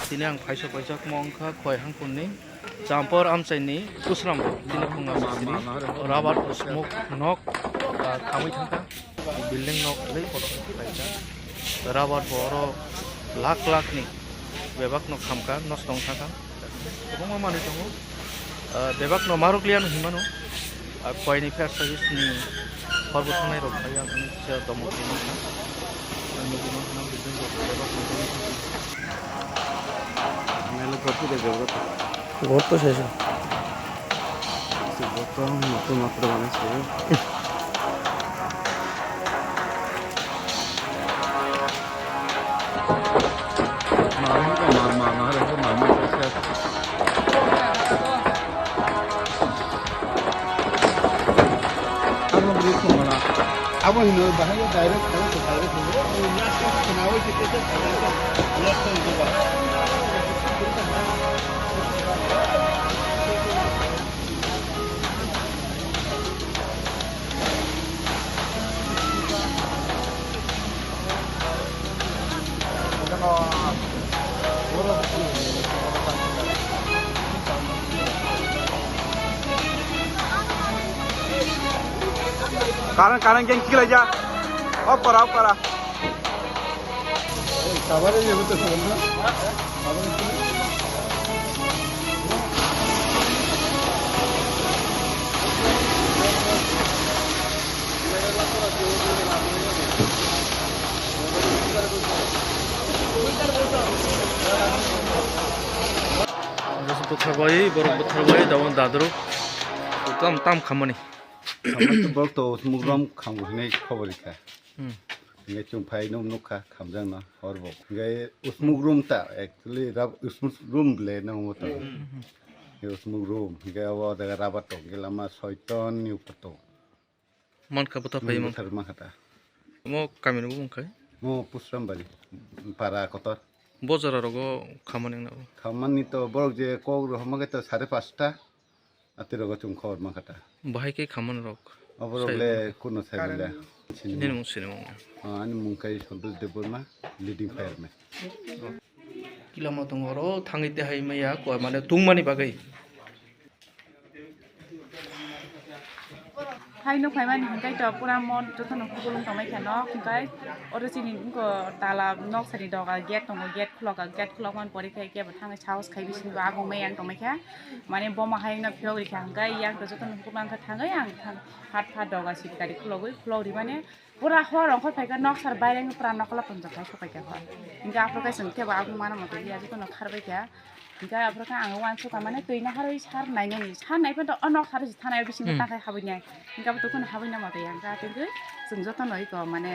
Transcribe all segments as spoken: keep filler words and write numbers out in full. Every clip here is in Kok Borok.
Tini ang phaisa paijakma wngkha Khowai Hangkhorni Champor amchaini Kusram, tini phunga sisiri rabar usmuk nok, ah, khamwi thangkha, building nok bai kotor khlaijak. Rabar bo oro lakh lakh ni bebak no khamkha, nosto wng thangkha. Kwbangma manwi tongo. Ah, bebak no marok liya no hinmano. Ah, Khowai ni fire service ni hor bo thangnai rok phai ang kisa domo khe nang kha. Ang nugwi mankha building rok bebak no. Mela gorto de gorto. Gorto sesa. Gorto moto moto mana sih. Abo hino bahai direct, direct, direct. Karang, karang, geng, kila ja. Opara, opara. Bwtharbai, borok bwtharbai, dawang dadruk. Tam, tam khamani. Borok to mugrom khamwi hinwi khobor rikha. Hmm. Hingke chwng phai nw nukha khamjakno hor bo. Hingke usmuk room ta, actually rab-, usmuk room le nw omo to. Hmm. Hingke usmuk room, hingke abo jaga rabar tongo, hingke lama soiton ni upor tongo. Mankha bwtha phai mankha. Bwtha mankha ta. Omo kami ni bumung khai? Omo Pusrambari, para kotor. Bo jora rogo khamani wngna bo? Khamani to borok je kok rohorma khe to sare pasta. Atirogo chwng khobor mankha ta. Bahai khe khamani rok? Oborok le kuno sai bole. Nini mung sini mung. Ah, ani mung khe Santosh Debbarma, leading fireman. Kila mo tongo oro thangwi tei hai maya koi mane tungmani bagwi. Hai nuk phaimani hwnkhe to pura mon jotono kubulung tongmai kha nok hwnkhe oro chini wngkha tala nok sani doga gate tongo, gate khulok kha, gate khulok mani pore khe kebo thangwi sahos khai bisingo agong maya wng tongmai kha. Mane boma hai wngno phiyok rikha hwnkhe yang to jotono hukuman khe thangwi ang thang phat phat doga sip gari khulogwi khulok rimani pura hor ongkhor phaikha nok sar baireng pura nokla ponjak hai sopaikha hor. Hwnkhe aphuru khe chwng kebo agong mano moto liya jotono kharbaikha. Hwnkhe aphuru khe ang uansukha mane twi naharwi sar nainani sar naiphano o nok sar se thanai bisingo hmm tangkhai habwi nai. Hwnkhe abo tongkhorno habwi nai moto yang kha tongkhe chwng jotono iko mane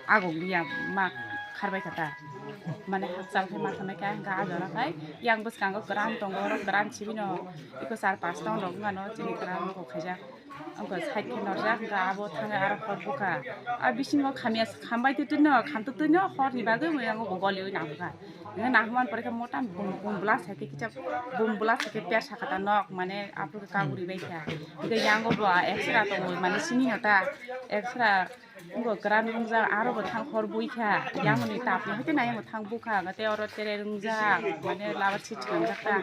agong liya ma kharbaikha ta. Mane hakchal khe ma thanai kha hwnkhe ah jora khai yang bwskango kwran tongo oro kwran sibino iko char pasta rok wngano chini kwran bo khaijak. Wngkha side khe norjak, wngkha abo thangwi aro hor bukha. A bisingo khamya khambai twi twino, khamtwi twino horni bagwi mui abo goliwi nangkha. Hwnwi nangkha man pore khe mota bum bum bwla sai khe kisa bum bwla sai khe persa kha ta nok, mane aphuru khe kaguri bai kha. Hwnkhe yango bo extra tongo, mane sini no ta extra wngkha kwran wngjak, aro bo thang hor bui kha. Yangoni tapni hai tei nai thang bukha, hwnkhe tei oro tere wngjak, mane labar si chwngjak ta.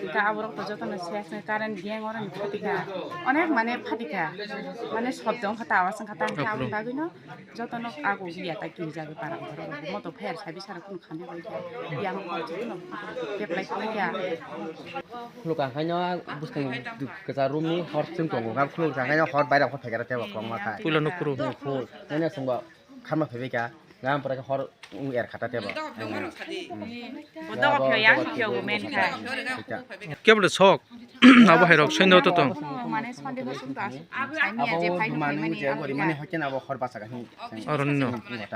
Hwnkhe aborok to jotono se se current gang oro ni phatikha. Onek mane phatikha. Mane shobdo wngkha ta, awas wngkha ta, hwnkhe aboni bagwino jotono ago liya ta kirijagwi para borok. Moto pher sabi sara kunu khamya bai kha. Yang jotono keplai khlai kha. Khuluk ang khaino bwskang kwchar room ni hor chwng tongo. Khuluk ang khaino hor baira hor phaikha tebo kwbangma kha. Puila nukhuru. Phul. Nini swngo. Kharma phaibai kha, gam pore khe hor wng er kha ta tebo. Bo dogo phiyok, yang phiyok bo men kha. Kebo de sok, abo hai rok sendo to tong. Mane Sunday bo sung to asuk. Abo je phai mani phai mani je abo gori mani hoken abo hor basa kha hin. Aro nino. Wngkha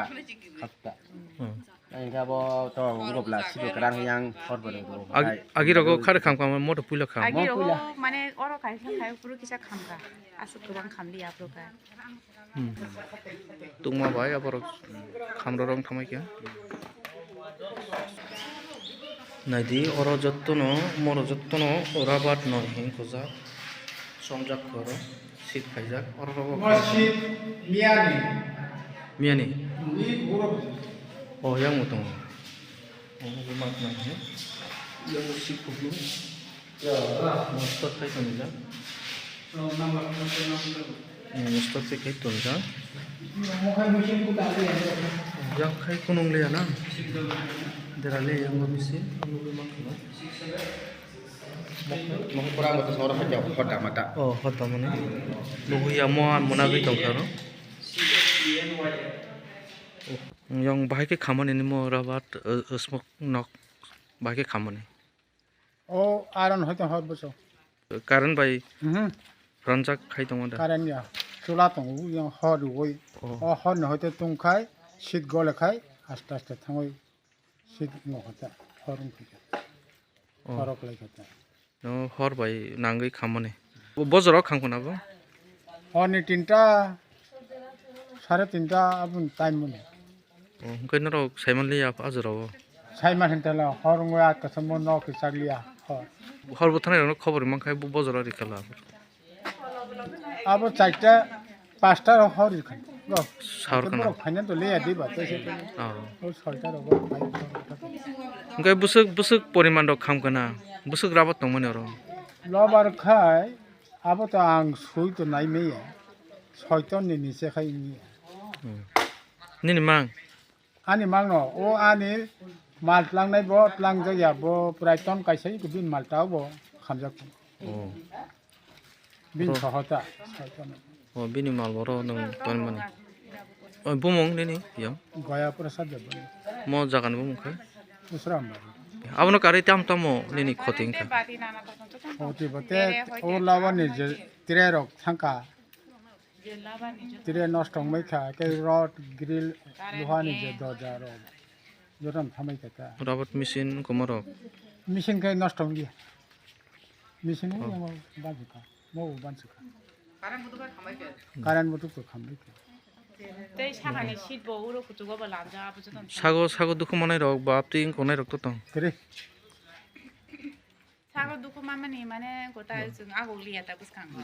ta. Hmm. Ang khe abo to wngkha bla sibo kwran yang hor bo. Agi rogo khar kham kham moto puila kham. Agi rogo mane oro kaisa khai puru kisa kham kha. Asuk kwbang kham li apro kha. Hmm. Tungma bai aborok khamrok rok thangbai kha. Naidi oro jottono, moro jottono rabat no hing kujak, somjak koro, seat khaijak, oro rogo. Miyani. Miyani? Ni borok. Oh, yang mutung. Omo bo ma khna khe. Yang si kuplung. Mosto khai tonjak. Mosto se khai tonjak. Yang khai kunung le ya na. Dera le yang bo misi. Omo bo ma khna. Mokhe pura moto soro hakya hoda mata. Oh, hoda mani. Luguya mo an mona bi tongkha no. Yang bahai khe khamani nimo rabat, uh, uh, smoke nok bahai khe khamani. O aron hoito hor boso. Current bai Mhm. Ranjak khai tongo da. Current ya. Chula tongo yang hor rui. Oh. O hor no hoito tungkhai, sit gole khai, aste aste thangoi. Sit wngkha ta, hor wngkha ta. Oh. Horo kwlai kha ta. No hor bai nangwi khammani. Bo, bo jorao kham khna bo? Horni tinta, sare tinta aboni time mani. Oh, hwnkhe norok saimanliya a jorao? Saiman hinta la, hor wngwi a kasambo nok kichakliya, hor. Hor bo thanai rokno khobor mankha bo, bo jorao rikha la. Abo chaita, pasta rok hor rikha. Go. Sahor Abo khana. Rok phaina to leya di ba, to se. Oh. O solta rok go, phai, solta rok. Hwnkhe bwswk, bwswk poriman rok kham khna, bwswk rabat tongmani oro. Lobar khai, abo to ang sui to nai meya. Soiton ni niche khai ni. Hmm. Nini mang? Ani mangno, o ani mal tlangnai bo tlangjak ya, bo prai ton kaisa iko bini mal tao bo khamjak. Oh. Bini Oro. Sohota, sohota. Oh, bini mal boro nung ton mani. Oh, bumung nini yang? Goya pura sajak bani. Mo jagan bumung khe? Usram bani. Abono kari tam tamo nini khoti wngkha? Khoti bote, o lawani je tire rok thangka. Tire nosto wngmai kha, khe rod, grill, luhani je doja rok, jotono thamai kha ta. Rabat machine wngkoma rok? Machine khe nosto wngya. Machine Oh. Wngya mo bansi kha, mo bo bansi kha. Current butuk to khambai kha. Tei sakani seat bo uro kuchugo bo lamjak, abo jotono. Sago, sago dukhu manai rok, ba aptwi wngkonai rok to tong. Kere. Sago dukhu mamani mane gota Hmm. chwng agok liya ta bwskango.